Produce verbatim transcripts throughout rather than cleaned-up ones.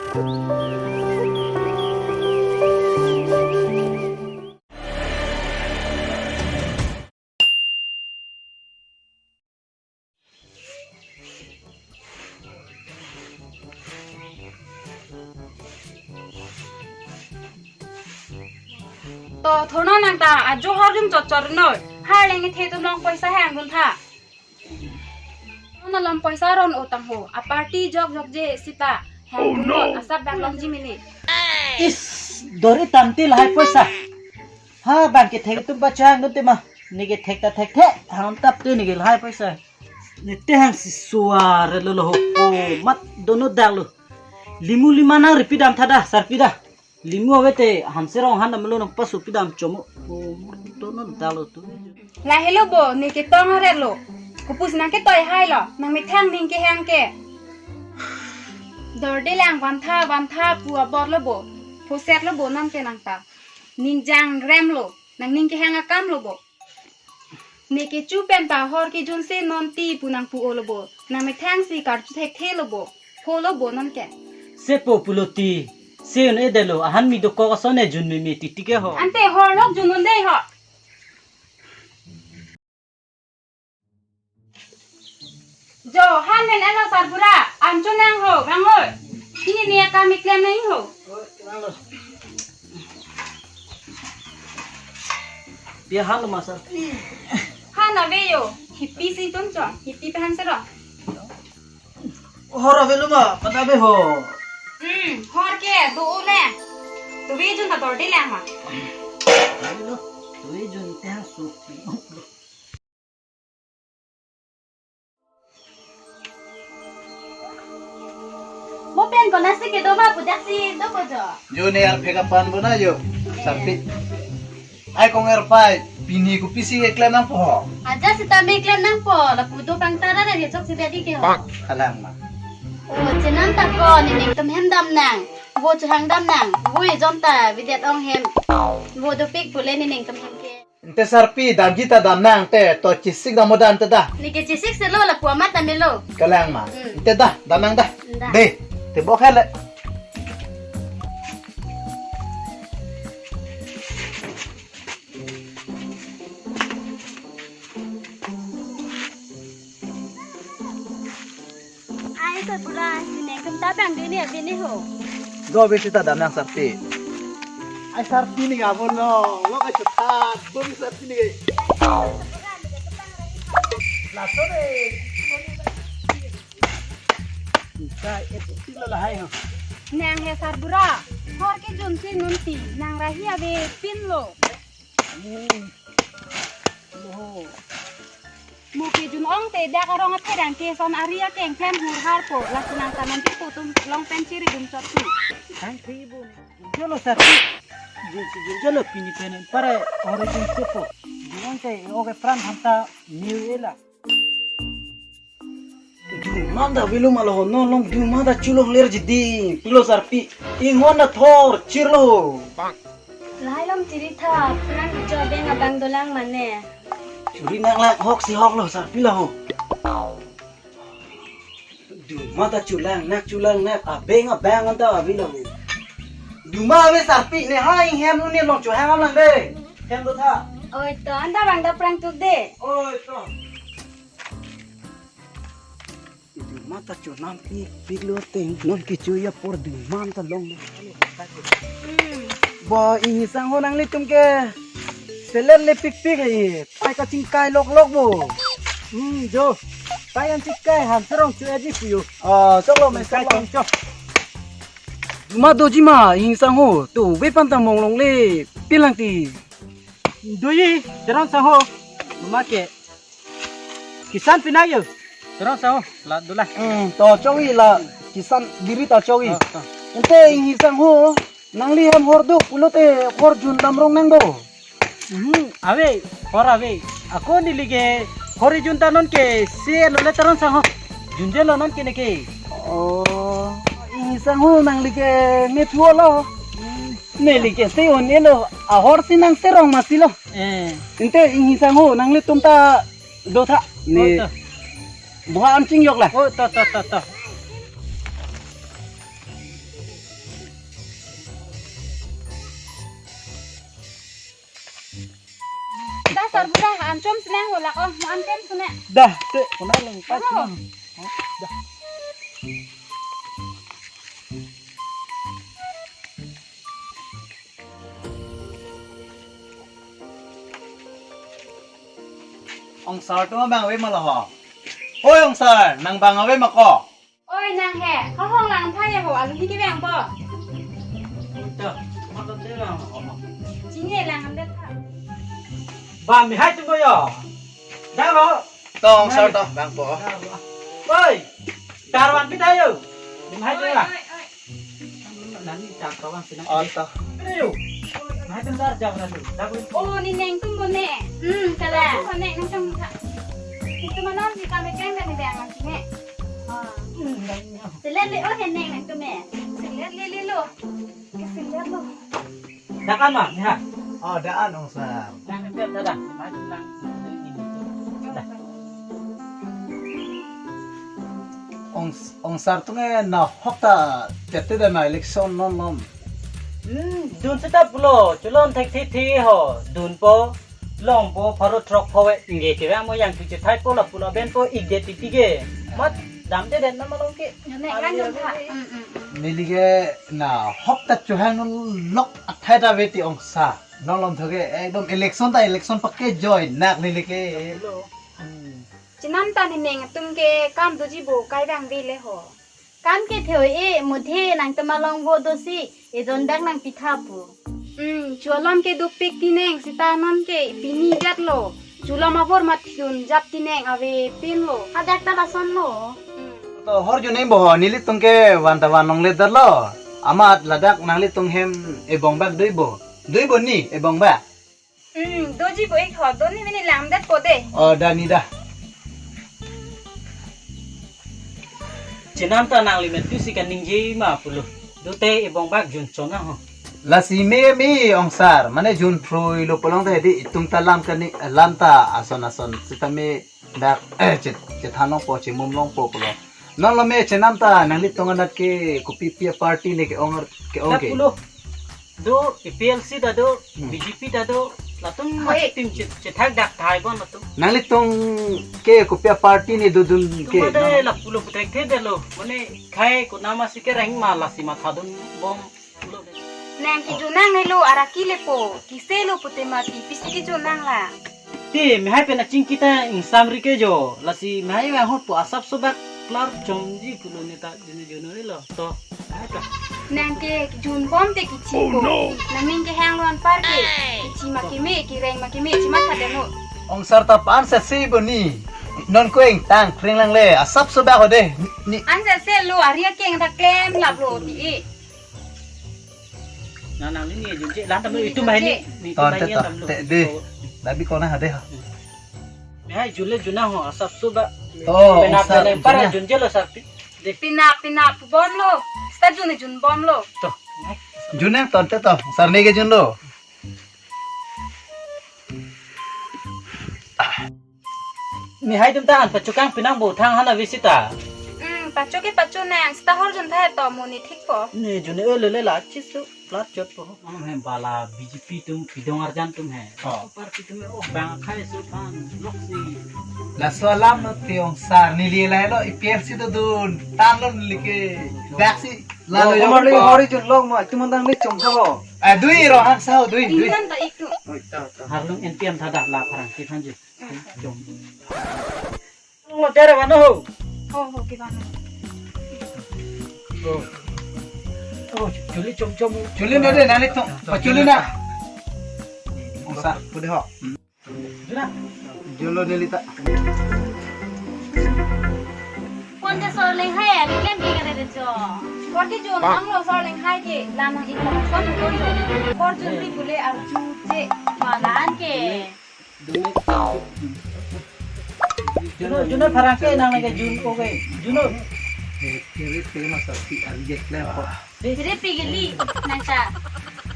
To thurnon nang ta, ajo hor rim chot chot noi. Har leng ithe atum along poisa hangdun tha. Non along poisa ron-o tangho. A party jok jokje sita hangdun non. Asap dak longji mili. Is, dori tangte lahai poisa. Ha, bang kethek atum pachang dun tema. Ne kethek ta thekthe. Hang tap tu ne ke lahai poisa. Ne te hangsi suar lo lo ho. O, mat dono dak lo. Limu lima nang ripi dam tha da, sarpi da. Limu ave te Hanserong han damlo nang pasu pidam chomo. O, dono dak lo tu. Lahelo bo, ne ketong aret lo. Kopus nang ketoi hai lo, nang methang ning kehang ke. Dorde lang van tha, van tha pu abor lo bo. Phuset lo bo non ke nang ta. Ning jangrem lo, nang ning kehang akam lo bo. Ne kecho pen ta hor kejun si non ti pu nang pu-o lo bo. Nang methang si karchu thekthe lo bo. Pho lo bo non ke. Sepo pulo ti. Se un-e detlo, ahan mi dokok ason e jun meme titi ke ho. Ante hor lok jun un dei ho. Jo, han pen alo sarbura, ancho nang ho, bang oi. Pini ne akam keklem nang ho. Pi ahan lo ma sar? Han ave jo, hipi si tum cho, hipi pen han sero. Hor ave lo ma, pada ave ho. Hmm, hor ke, do le. Tu ve jun ta dorde le ma. Ave lo, tu ve jun te hang su. Mo pen konasi kedo ma pudak si do ko jo. Jo ne arphek apan bo na jo. Sarpi. Ai kong erpai pini kopisi keklem nangpo ho. Aja sita me klem nangpo lapu do pangtara re chok si bedi ke ho. Kalang ma. O chenam ta ko ne ningtum hem dam nang. Vo chuhang dam nang. Vo ejon ta videt ong hem. Vo dopik pule ne ningtum hem ke. Ante sarpi damji ta dam nang te to chisik dam mo dam te da. Ne ke chisik se lo lapu amat dam lo. Kalang ma. Hmm. Ante da dam nang da. Da. De, te bok hele. Ai sarbura, ne ningtum ta bang dini abini ho. Do besi ta dam nang sarpi. Ai sarpi ne avo lo, lo ka chutha, do besi sarpi ne. Laso de. Ka et ti lo lahai ho. Nang he sarbura, hor kejun si non ti, nang rahi ave pin lo. Hmm. Lo. Mo kejun ong te dak arong athe dang ke son ari akeng klem hur har po, lasi nang ta non ti pu atum along pen chiri dum chot si. Hang thi bun. Jolo sar. Jun si jun jolo pini pen pare ore jun sepo. Jun te oke pran hanta new ela. Duma ta avelo ma lo ho, non along duma ta cholongler ji ding. Pulo sarpi. Inghon ta thor chirlo. Lahai along chiri tha, pran jo beng abang dolang mane. Chiri nang lang hok si hok lo sarpi lo ho. Duma ta cholang nak cholang nak abeng abang anta avelo. Duma ave sarpi ne hai hem un ne along chohang lang de. Hem do tha. Oi to anta bang da prang tuk de. Oi to. Duma ta chonam pik pik lo teng non kecho apor duma ta long. Hmm. Bo inghini sangho nanglitum ke selet le pik pik hai. Pai kachingkai lok lok bo. Hmm, jo. Pai an chingkai Hanserong chu aji puyo. Ah, choklo me chingkai choklo. Chok. Duma doji ma inghini sangho. Tu ve pan ta mong longle. Pilang ti. Doji, Teron sangho. Duma ke. Kisan pinai yo. Teron sangho, la dola. Hmm, to chokji la kisan biri ta chokji. Oh, to. Ante inghini sangho, nangli hem hor do, pulote hor jun dam rong nang do. Hmm, ave, hor ave. Ako neli ke hor ejun ta non ke se lo le Teron sangho. Junje lo non ke ne ke. Oh, inghini sangho nangli ke me thuo lo. Hmm. Neli ke se un-e lo, ahor si nang serong masi lo. Eh. Ante inghini sangho nanglitum ta do tha. Ne. Oh, to. Buha an chingjok la. Oh, to, to, to, to. Tar bula anchom sinang holak, oh, mo anchom sine. Dah, te, kena lang, Ano? Dah. Ongsar atum abang ave ma lo ho. Oi ongsar, nang abang ave ma ko? Oi nang he, kahong lang tha ya ho, alu hi kevang po. Ito, matut de lang ho. Chini lang am det tha. Ba mi hai tum yo. Dah lo. To ongsar to, bang po. Oi. Tarwan pita yo. Mi hai tum Oi, ya. Oi, oi. Nani tak kawan sini. Oh, to. Ayo. Nah, itu ntar jam satu. Dah boleh. Oh, ni neng tum bone. Hmm, kala. Bone neng tum tha. Itu mana si kami kan kan dia ngasih ne. Ah. Hmm, dah ini. Selet le oh neng neng tum eh. Selet le le lo. Selet lo. Dah kan mah, ya. Oh, dah an ongsar. Nah, itu dah dah. Nah, itu dah. Dah. Ong, ongsar atum ke nahok ta chete da na election non non. Hmm, dun seta pulo, chulon thek thi thi ho, dun po, long po, pharo throk po we, nge ke mo yang tu chethai po lapu laben po ik det titi ke. Mat, dam te den na malong ke. Nene kan dun tha. Hmm, hmm, hmm. Neli ke nahok ta chuhang non lok athai ta ave ti ongsar. Non lom thoke, ekdom election ta election pakke joy nak neli ke. Pulo. Hmm. Chenam ta ni neng atum ke kam doji bo kai bang vele ho. Kam ke theo e muthe nangtum along vo dosi ejon dak nangpi tha pu. Hmm, chulam ke dopik ti neng seta non ke pini jat lo. Chulam avor mat thun jap ti neng ave pin lo. Hadak ta lason lo. Hmm. To hor ju neng bo ho nelitum ke van ta van longle dar lo. Amat ladak nanglitum hem ebong bak dui bo. Dui bo ni ebong bak. Hmm, doji bo ik ho, doni mini lang det po de. Oh, dani dah. Chenam ta nangli met tu si kan ningje ma pulo. Dote ebong bak jun chona ho. Lasi me me ongsar, mane jun phrui lo pulang te di itum ta lam kani lam ta ason ason sitame dak eh, chet chethan long po chemum long po pulo. Non lo me chenam ta nanglitum anat ke kopi pi party ne ke ong ke ong Dak ke. Pulo. Do A P H L C ta do, Hmm. B J P ta do, latum Hoi. Mas tim chet, chethak dak thai bon latum. Nanglitum ke kopi party ne dodun ke. Tuma de no? La pulo putek the de lo. Mane khai ko nama si ke rang ma lasi mathadun bom pulo de. Nang kejunang ne lo araki le po, kise lo pute mati, pisi kejunang la. Ti, mehai pen aching kita ingsam ri ke jo. Lasi mehai vang hot po asap sobak klar chomji pulo ne ta junu junu ni lo. To, mehai ta. Nang ke jun bom te kichi Oh, ko. No. Nang ning ke hang lo anpar ke. Kichi ma keme, kireng ma keme, chima khat deno. Ongsar ta pan se si bo ni. Non ko eng tang kring lang le. Asap sobak ho de. Ni. An se se lo, ari akeng ta klem lap lo ti e. Na nang ni ni junje lan tam Ni itu main ni. Junje. Ni Ton itu te main to. Tam lo. Te de. Oh. Labi kona hade ha. Ni hai junle juna ho asap suba. To, Pena ongsar pena para juna. Junje lo sarpi. De. Pina pina pu bom lo. Sta jun jun bom lo. To. Ni. Jun yang ton te to. Sar ni ke jun lo. Ni hai dum ta han pachukang pinang bo thang hana visita. Hmm, pacho ke pacho nang, sita hor jun thai to mo ni thik po. Ni jun e le le la chisu plat chot po. Ang hem bala B J P tum pidong arjan tum he. Oh. Super pi tum oh bang khai su pan lok si. Laso alam no te ongsar neli lai lo A P L C dodun tan lo neli ke. Dak si. Lalo Oh, yo. Kamar le hori jun lok ma, tu mandang le chom sa ho. Ah, dui ro han sao, dui, dui. Ingkan ta itu. Oi, ta, ta. Harlung N P M thada la parang ki thanji. Chom. Lo dere wano ho. Ho, ho, ki wano. Oh. Oh, chuli chom chom. Chuli na de, nani to. Pa chuli na. Ongsar, pude ho. Juna. Jolo neli ta. Kon ke sor leng hai, ani klem ke kare de jo. Kor ke jo nang lo sor leng hai ke, la nang ik la son ko jo. Kor jun ri pule arju je. Manan ke. Juno, Juno parang ke nang lagi jun ko ke. Juno. Kiri kiri masa si arjet le. Kiri pigili nang ta.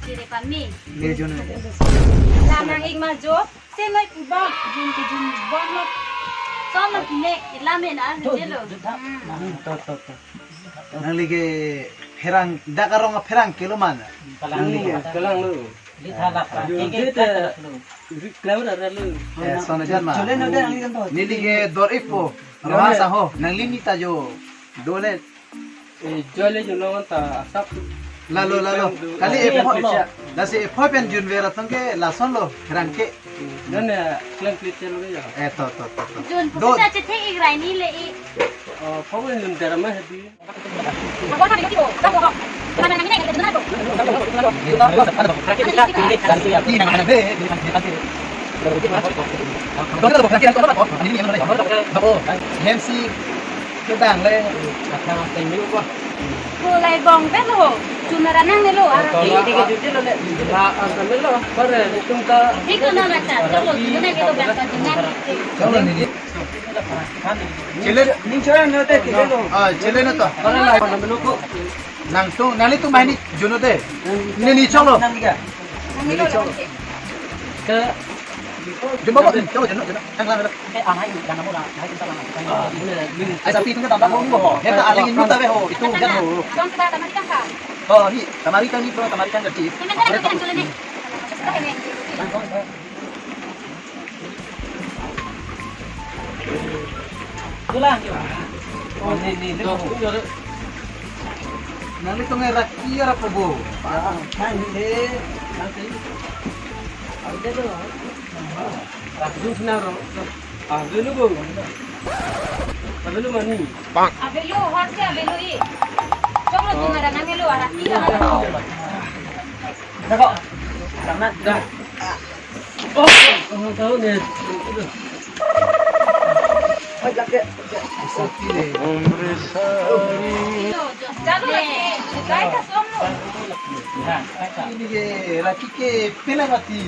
Kiri pami. Ye Juno. La nang ik ma jo. Se noi pu bom, jun ke jun bom lo. Som lo kine, ila me na, Do, je lo. Do, do, do. Hmm. Hmm, to, to, to. Nangli ke pherang, dak arong pherang ke lo mana? Kalang Nangli lo, ke kalang. Kalang lo. Di thalap, ah, Yo, keke di kata ta dulu. Rik klau dah lalu. Eh, sono jan ma. Jole no dah, ang ikan to. Neli ke dor-ikpo. Roha saho, nangli nita jo. Dole. Eh, jole jo nongan ta asap. Lalo, lalo. Kali eh, epho, polo. Lasi epho pen junver atong ke lason lo, rangke. Dan ya, klang klit ya lo ya. Eh, to, to, to, to. Jun, do. Pusita chethe ik rai ni le i. Oh, pho jun darama hadi. Hem si kedang le. Ko lai bong pen lo. Chunara nangne lo, ah. Ini ke jujur lo le. La, ah, kami lo. Bare, itum ta. Ini ko na baca, chalo, gimana gitu, baca, dengar. Chalo, ini. Chele, ning chora no te, chele no. Ah, chele no to. Para la, mana menu ko. Nangtum, nanglitum banghini jun-o de. Neli choklo. Nang liga. Neli choklo. Ke. Jun babo, choklo, jun-o, jun-o. Tang lang, tang. Eh, ah, hai, dan namu lang, hai, kita lang. Ah, ini, ini. Ai, sapi itu kan tambah ho, ho. Heta aling itu tabe ho, itu kan ho. Dong kita tamarikan ka? Oh, hi, tamarikan ni, bro, tamarikan kecil. Ini kan ada yang jual ni. Sudah ini. Pulang, yuk. Oh, ini, ini, ini. Nanglitum erak iya apa, Bu? Ah, ini, ini. Nanti. Ada tuh. Rak jun sina ro. Ah, avelo, Bu. Avelo mani. Avelo, harusnya avelo i. Choklo, oh, chunara nangne lo, arak iya. Dah kok. Karena dah. Oh, oh, tahu nih. Hai, laki. Sapi deh. Chalo lagi. Kai ka som lo. Ini ke laki ke pela mati.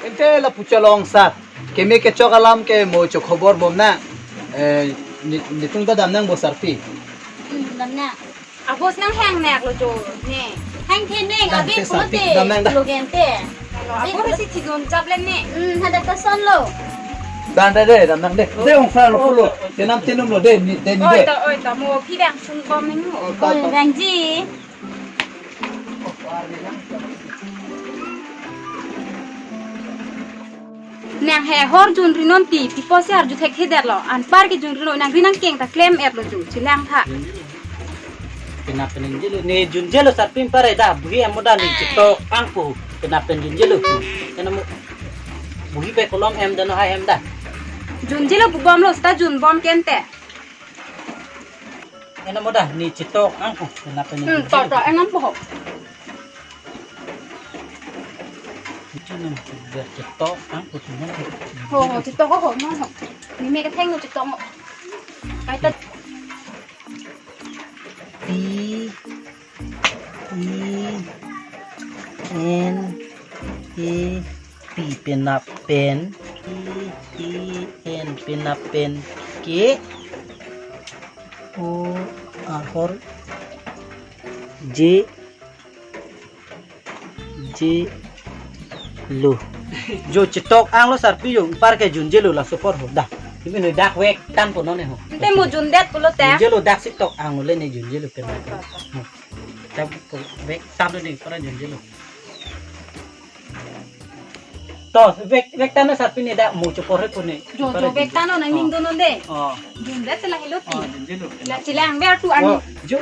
Ante lapu chalong sar. Keme kechok alam ke mo cho khobor bom na. Eh, ni, nitum ta damnang bo sarpi. Hmm, damnang. Abos nang hang nek lo jo ne. Hang the neng, dam abi te pulo sarpi, te, damnang da. Lo gente. Abos si thidun chap le ne. Hmm, hadak ta son lo. Dan de de, damnang de. De ong sa lo pulo. Tenam tenum lo de, ni de ni. Oi de. To, oi to, mo phi bang sung bom neng mo. Oi, to, oi, to. Bang ji. Nang he hor junri non ti, pi pusi arju thekthedetlo, anpar kejunri lo, nangri nangkeng ta klem-etlo jo, chelang tha. Penap pen junjelo, ne junjelo sarpi pare da, buhi amo da ne chetok angpu, penap pen junjelo. Ena mo, buhi pe kolom hem da no hai hem da. Junjelo pu bomlo, seta jun bom kente. Ena mo da, ne chetok angpu, penap pen ne. Hmm, junjelo. To, to, enam po. Itu nang sudah chetok, ah, pusingan. Ho, ho, chetok ho, ho, no, ho. Ni me ketheng no chetok ho. Kaita. P, E, N, A, P, penap pen. P, E, N, penap pen. K, O, ahor, J, junjelo. Jo chetok anglo sarpi jo, anpar ke junjelo laso apor ho. Da. Ibi ne dak vek tangpo non ne ho. Ante mo jundet pulo te. Junjelo dak chetok anglo le ne junjelo pen. Ho. Dak ko vek tanglo ne para junjelo. To, vek, vek tanglo sarpi ne dak mo cho apor he ko ne. Jo, jo, vek tanglo nangning donon de. Oh. Jundet te la helo ti. Oh, junjelo. La chelang ver tu ani. Oh, jo.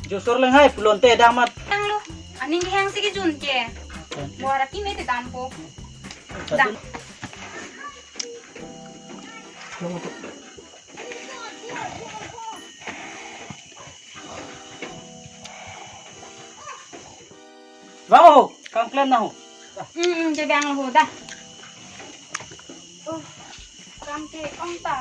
Jo sor lenghai pulote dang mat. Tanglo. Aning hang si kejun ke. Buara keme te dampo. Dang. Vang ho, kam klem na ho. Hmm, hmm, je vang ho da. Oh, kam ke ong ta.